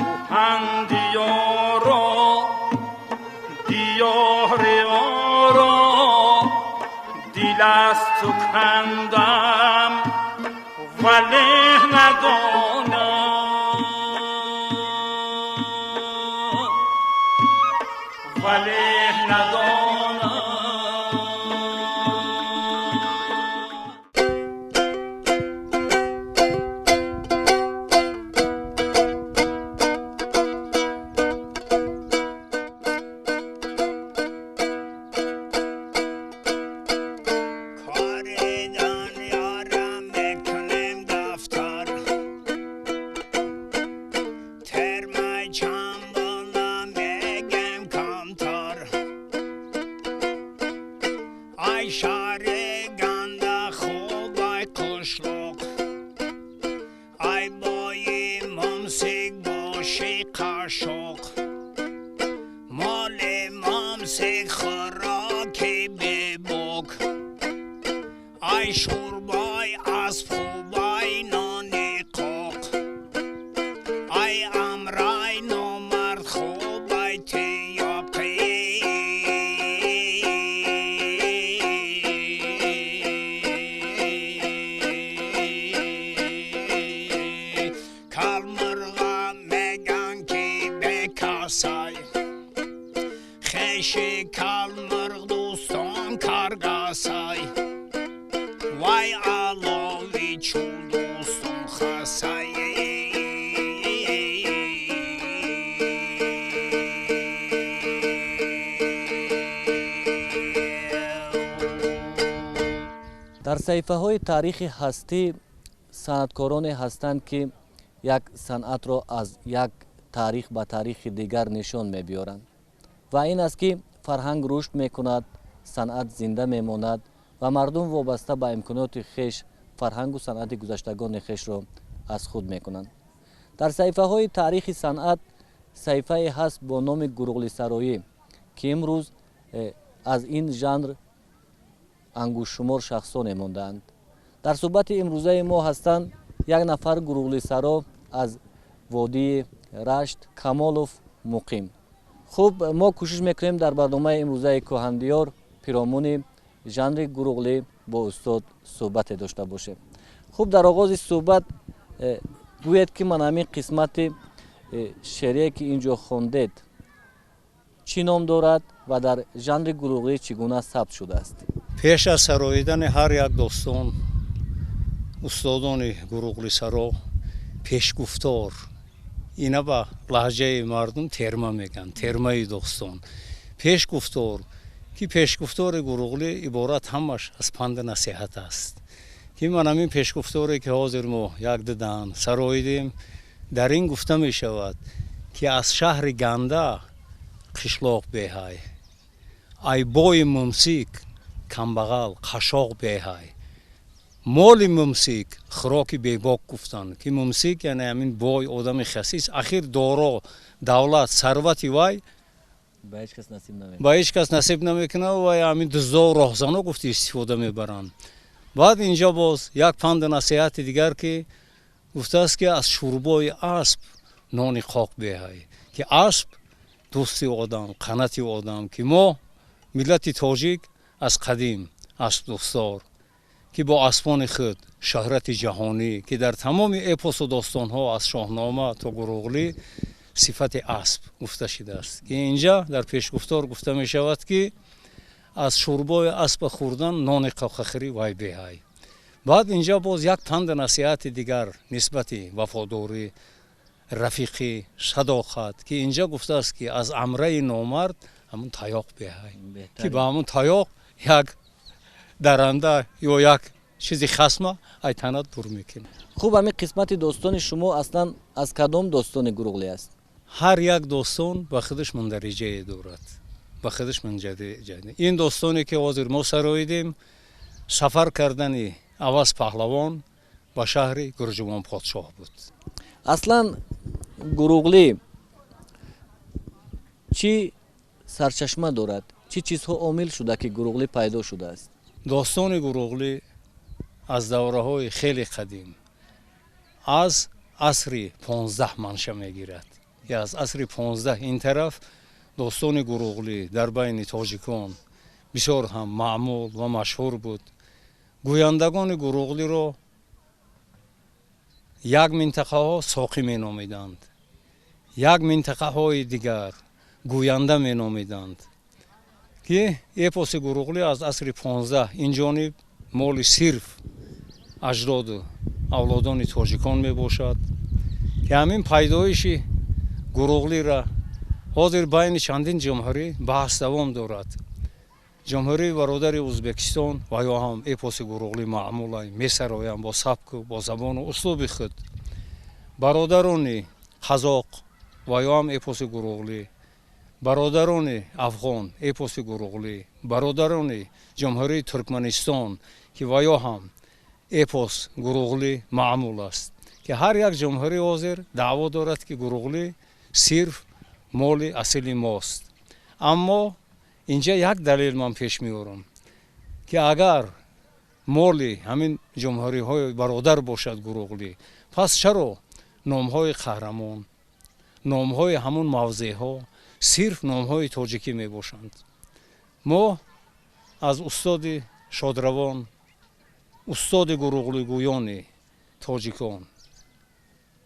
Куҳандиёро диёри оро дил аз ту кандам вале надонам, вале надонам. Дар саҳифаҳои таърихи ҳастӣ санъаткороне ҳастанд, ки як санъатро аз як таърих ба таърихи дигар нишон мебиёранд ва ин аст, ки фарҳанг рушд мекунад, санъат зинда мемонад ва мардум вобаста ба имконоти хеш фарҳангу санъати гузаштагони хешро аз худ мекунанд. Дар саҳифаҳои таърихи санъат саҳифае ҳаст бо номи Гуруғлисароӣ, ки имрӯз аз ин жанр ангуштшумор шахсоне мондаанд. Дар суҳбати имрӯзаи мо ҳастанд як нафар гуруғлисаро аз водии Рашт, Камолов Муқим. Хуб, мо кӯшиш мекунем дар барномаи имрӯзаи Кӯҳандиёр пиромуни жанри гуруғлӣ бо устод суҳбате дошта бошем. Хуб, дар оғози суҳбат гӯед, ки ман ҳамин қисмати шеърие, ки ин ҷо хондед, чӣ ном дорад ва дар жанри гуруғлӣ чӣ гуна сабт шудааст? Пеш аз сароидани ҳар як достон устодони гуруғлисаро пешгуфтор, ина ба лаҳҷаи мардум терма мегӯянд, термаи достон, пешгуфтор, ки пешгуфтори гуруғлӣ иборат ҳамаш аз панду насиҳат аст, ки ман ҳамин пешгуфторе, ки ҳозир мо як дидан сароидем, дар ин гуфта мешавад, ки аз шаҳри ганда қишлоқ беҳай, ай бои мумсик камбағал қашоқ беҳай, моли мумсик хӯроки бебок гуфтанд, ки мумсик яъне ҳамин бой, одами хасис, ахир доро, давлат, сарвати вай ба ҳеҷ кас насиб намекунад, ба ҳеҷ кас насиб намекунад, вай ҳамин дуздову роҳзано гуфти истифода мебаранд. Баъд инҷо боз як панду насиҳати дигар, ки гуфтааст, ки аз шӯрбои асп нони қоқ беҳай, ки асп дӯсти одам, қанати одам, ки мо миллати тоҷик аз қадим аспдӯстдор, ки бо аспони худ шӯҳрати ҷаҳонӣ, ки дар тамоми эпосу достонҳо аз Шоҳнома то Гуруғлӣ сифати асп гуфта шудааст, ки инҷа дар пешгуфтор гуфта мешавад, ки аз шӯрбои аспа хӯрдан нони қоқахӯрӣ вай беҳай. Баъд инҷа боз як панду насиҳати дигар нисбати вафодорӣ, рафиқӣ, садоқат, ки инҷа гуфтааст, ки аз амраи номард ҳамун таёқ беҳай, ки ба ҳамун таёқ як даранда ё як чизи хасма ай танат дур мекунад. Хуб, ҳамин қисмати достони шумо аслан аз кадом достони гуруғлӣ аст? Ҳар як достон ба худаш мундариҷае дорад, ба худаш мундариҷае. Ин достоне, ки ҳозир мо сароидем, сафар кардани Аваз паҳлавон ба шаҳри Гурҷувон подшоҳ буд. Аслан гуруғлӣ чӣ сарчашма дорад? Чӣ чизҳо омил шуда, ки гуруғлӣ пайдо шудааст? Достони гуруғлӣ аз давраҳои хеле қадим, аз асри 15 манша мегирад. ки аз асри 15 ин тараф достони Гуруғлӣ дар байни тоҷикон бисёр ҳам маъмул ва машҳур буд. Гӯяндагони Гуруғлиро як минтақаҳо соқӣ меномиданд, як минтақаҳои дигар гӯянда меномиданд, ки эпоси Гуруғлӣ аз асри 15 ин ҷониб моли сирф аҷдоду авлодони тоҷикон мебошад, ки ҳамин пайдоиши Гуруғлира ҳозир байни чандин ҷумҳурӣ баҳс давом дорад. Ҷумҳурии бародари Ӯзбекистон ва ё ҳам эпоси Гуруғлӣ маъмулай месароянд бо сабку бо забону услуби худ. Бародарони қазоқ ва ё ҳам эпоси Гуруғлӣ, бародарони афғон эпоси Гуруғлӣ, бародарони ҷумҳурии Туркманистон ки ва ё ҳам эпос Гуруғлӣ маъмул аст, ки ҳар як ҷумҳурӣ ҳозир даъво дорад, ки Гуруғлӣ сирф моли асили мост. Аммо инҷа як далел ман пеш меорам, ки агар моли ҳамин ҷумҳуриҳои бародар бошад Гуруғлӣ, пас чаро номҳои қаҳрамон, номҳои ҳамун мавзеъҳо сирф номҳои тоҷикӣ мебошанд? Мо аз устоди шодравон, устоди гуруғлигӯёни тоҷикон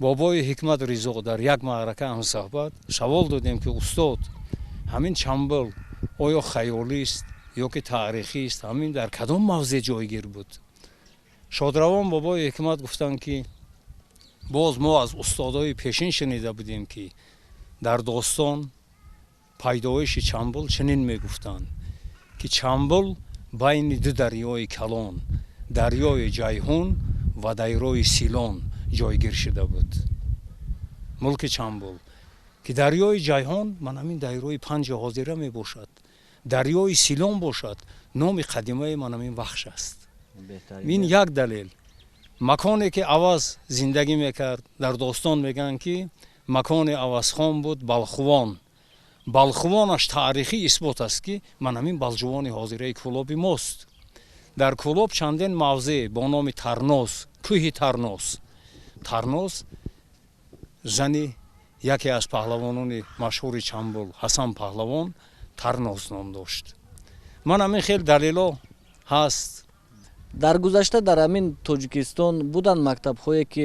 бобои Ҳикмат Ризо дар як маърака ҳамсӯҳбат савол додем, ки устод, ҳамин Чамбул оё хаёлист ё ки таърихист, ҳамин дар кадом мавзеъ ҷойгир буд? Шодравон бобои Ҳикмат гуфтанд, ки боз мо аз устодои пешин шунида будем, ки дар достон пайдоиши Чамбул чунин мегуфтанд, ки Чамбул байни ду дарёи калон, дарёи Ҷайҳун ва дарёи Силон ҷойгир шуда буд. Мулки Чамбул, ки дарёи Ҷайҳон ман ҳамин дарёи Панҷи ҳозира мебошад, дарёи Силон бошад номи қадимаи ман ҳамин Вахш аст. Ин як далел. Маконе ки Аваз зиндагӣ мекард, дар достон мегӯянд, ки макони Авазхон буд Балхувон. Балхувонаш таърихӣ исбот аст, ки ман ҳамин Балҷувони ҳозираи Кӯлоби мост. Дар Кӯлоб чандин мавзеъ бо номи Тарноз, кӯҳи Тарноз. Тарноз зани яке аз паҳлавонони машҳури Чамбул Ҳасан паҳлавон Тарноз ном дошт. Ман ҳамин хел далело ҳаст. Дар гузашта дар ҳамин Тоҷикистон буданд мактабҳое, ки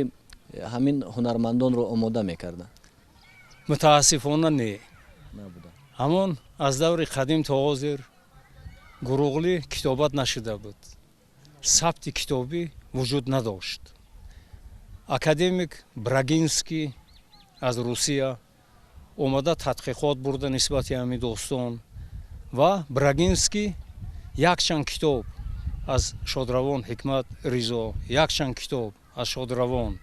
ҳамин ҳунармандонро омода мекарданд? Мутаассифона не. Ҳамон аз даври қадим то ҳозир Гуруғлӣ китобат нашуда буд, сабти китобӣ вуҷуд надошт. Академик Брагинский аз Русия омада тадқиқот бурда нисбати ҳамин достон ва Брагинский якчанд китоб аз шодравон Ҳикмат Ризо, якчанд китоб аз шодравон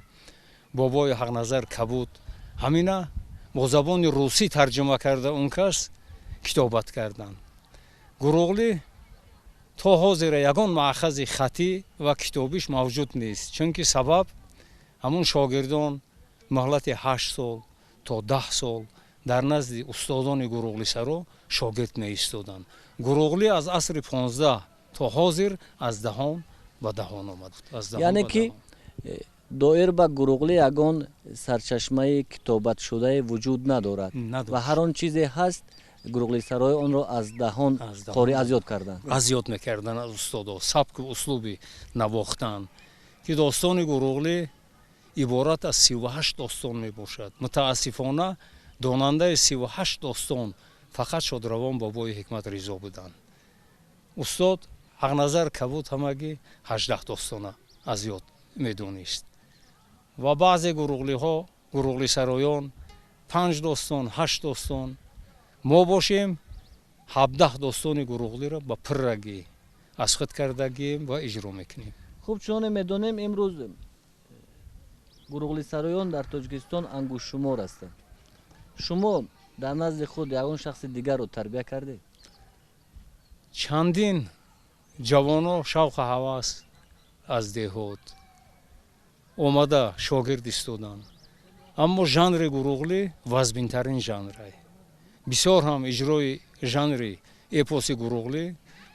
бобои Ҳақназар Кабуд ҳамина бо забони русӣ тарҷума карда он кас китобат карданд. Гуруғлӣ то ҳозира ягон маъхази хатӣ ва китобиш мавҷуд нест, чунки сабаб ҳамун шогирдон муҳлати 8 сол то 10 сол дар назди устодони гуруғлисаро шогирд меистоданд. Гуруғлӣ аз асри 15 то ҳозир аз даҳон ба даҳон омад. Яъне ки доир ба Гуруғлӣ ягон сарчашмаи китобатшудае вуҷуд надорад ва ҳар он чизе ҳаст гуруғлисарои онро аз даҳон қори аз ёд карданд, аз ёд мекарданд аз устодо, сабку услуби навохтан, ки достони Гуруғлӣ иборат аз 38 достон мебошад. Мутаассифона донандаи 38 достон фақат шодравон бобои Ҳикмат Ризо буданд. Устод Ҳақназар Кабуд ҳамагӣ 18 достона аз ёд медонист ва баъзе гуруғлиҳо, гуруғлисароён 5 достон, 8 достон. Мо бошем 17 достони Гуруғлиро ба пуррагӣ аз худ кардагием ва иҷро мекунем. Хуб, чуноне медонем, имрӯз гуруғлисароён дар Тоҷикистон ангуштшумор ҳастанд. Шумо дар назди худ ягон шахси дигарро тарбия кардед? Чандин ҷавоно шавқу ҳавас аз деҳот омада шогирд истоданд, аммо жанри Гуруғлӣ вазбинтарин жанрай. Бисёр ҳам иҷрои жанри эпоси Гуруғлӣ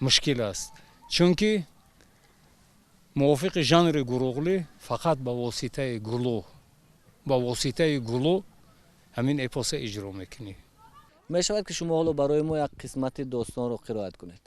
мушкил аст, чунки мувофиқи жанри Гуруғлӣ фақат ба воситаи гулӯ, ба воситаи гулӯ Ҳамин эпоса иҷро мекунӣ. Мешавад ки шумо ҳоло барои мо як қисмати достонро қироат кунед?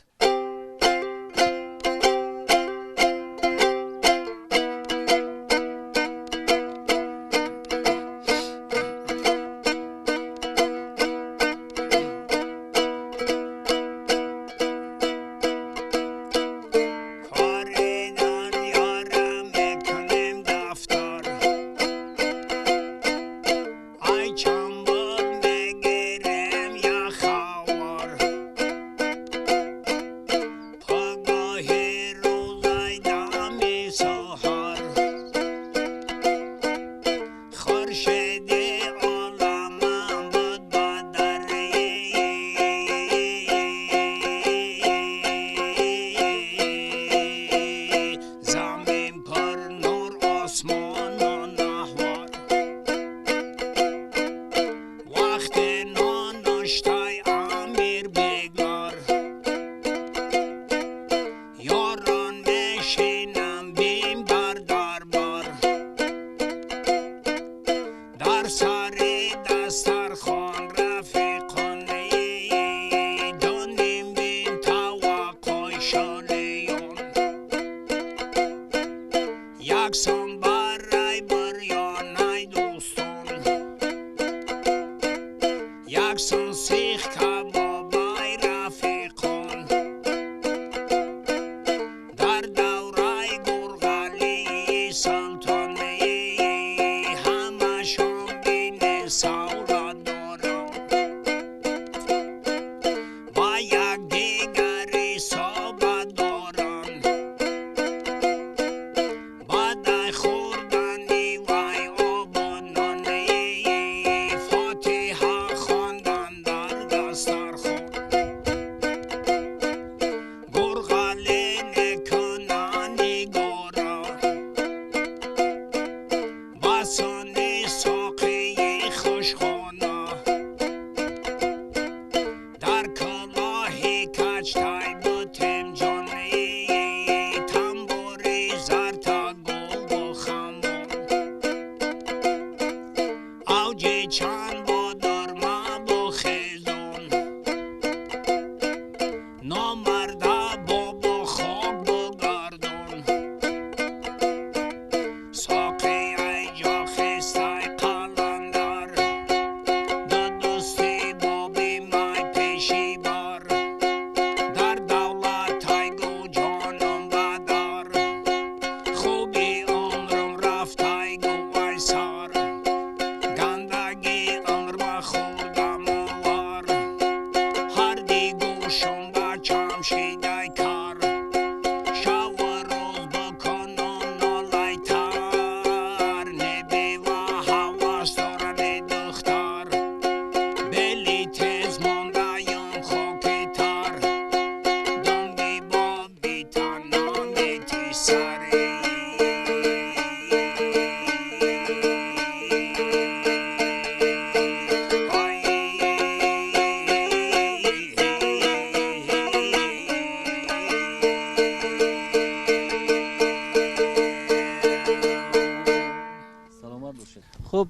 Хуб,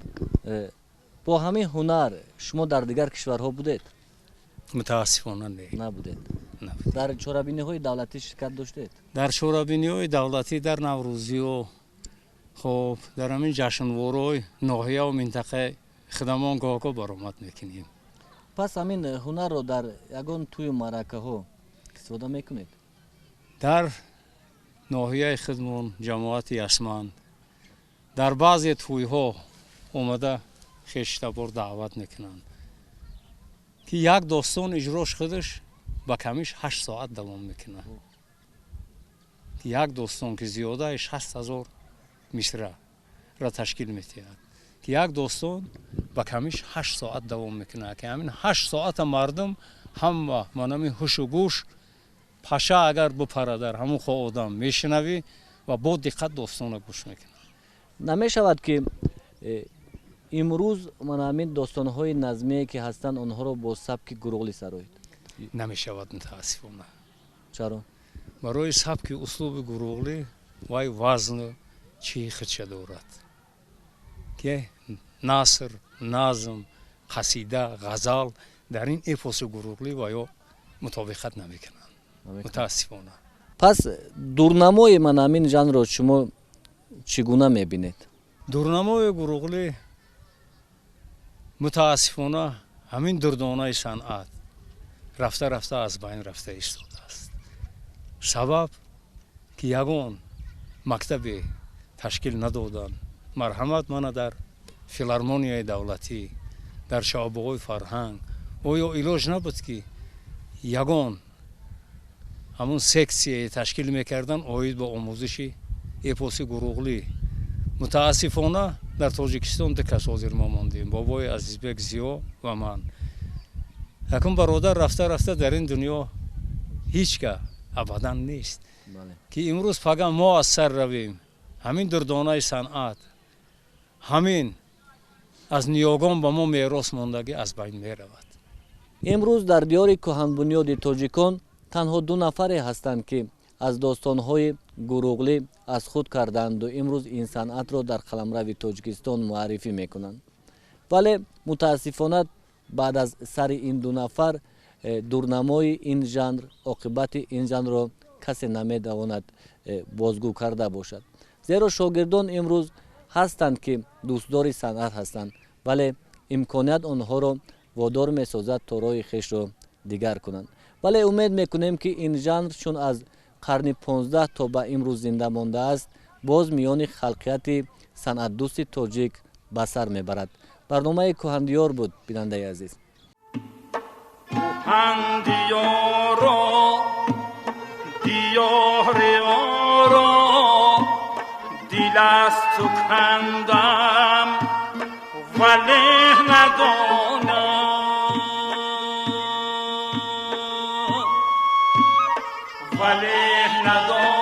бо ҳамин ҳунар шумо дар дигар кишварҳо будед? Мутаассифона не. Набудед. Дар чорабиниҳои давлатӣ ширкат доштед? Дар чорабиниҳои давлатӣ, дар наврӯзиҳо, хуб, дар ҳамин ҷашнворҳои ноҳияву минтақаи хидамон гоҳ-гоҳ баромад мекунем. Пас ҳамин ҳунарро дар ягон тӯю маъракаҳо истифода мекунед? Дар ноҳияи хидмон ҷамоати Ясманд дар баъзе тӯйҳо омада хештабор даъват мекунанд ки як достон иҷрош худаш ба камиш 8 соат давом мекунад. Як достон ки зиёдаи 60,000 мисраро ташкил метиҳад, ки як достон ба камиш 8 соат давом мекунад, ки ҳамин 8 соата мардум ҳама манами ҳушу гӯш паша агар бипара дар ҳамун хо одам мешунавӣ ва бо диққат достонро гӯш мекунад. Намешавад ки имрӯз мана ҳамин достонҳои назмие ки ҳастанд онҳоро бо сабки Гуруғлӣ сароед? Намешавад, мутаассифона. Чаро? Барои сабки услуби Гуруғлӣ вай вазну чии худша дорад, ки наср, назм Қасида, ғазал дар ин эпоси Гуруғлӣ ва ё мутобиқат намекунанд, мутаассифона. Пас дурнамои ман ҳамин жанрро шумо чӣ гуна мебинед? Дурнамои Гуруғлӣ, мутаассифона, ҳамин дурдонаи санъат рафта рафта аз байн рафта истодааст. Сабаб ки ягон мактабе ташкил надоданд. Марҳамат, мана дар филармонияи давлатӣ, дар шаъбаҳои фарҳанг оё илоҷ набуд, ки ягон ҳамун сексияе ташкил мекардан оид ба омӯзиши эпоси Гуруғлӣ? Мутаассифона, дар Тоҷикистон ду кас ҳозир мо мондем: бобои Азизбек Зиё ва ман. Якум, бародар, рафта рафта дар ин дунё ҳеҷ ка абадан нест, ки имрӯз пага мо аз сар равем, ҳамин дурдонаи санъат, ҳамин аз ниёгон ба мо мерос мондагӣ аз байн меравад. Имрӯз дар диёри кӯҳанбунёди тоҷикон танҳо ду нафаре ҳастанд, ки аз достонҳои Гуруғлӣ аз худ кардаанду имрӯз ин санъатро дар қаламрави Тоҷикистон муаррифӣ мекунанд. Вале мутаассифона, баъд аз сари ин ду нафар дурнамои ин жанр, оқибати ин жанрро касе наметавонад бозгӯ карда бошад, зеро шогирдон имрӯз ҳастанд, ки дӯстдори санъат ҳастанд, вале имконият онҳоро водор месозад, то роҳи хешро дигар кунанд. Вале умед мекунем, ки ин жанр, чун аз қарни 15 то ба имрӯз зинда мондааст, боз миёни халқияти санъатдӯсти тоҷик ба сар мебарад. Барномаи Кӯҳандиёр буд, бинандаи азиз. Кӯҳандиёро, диёри оро, дил аз ту кандам, вале надонам, вале надонам.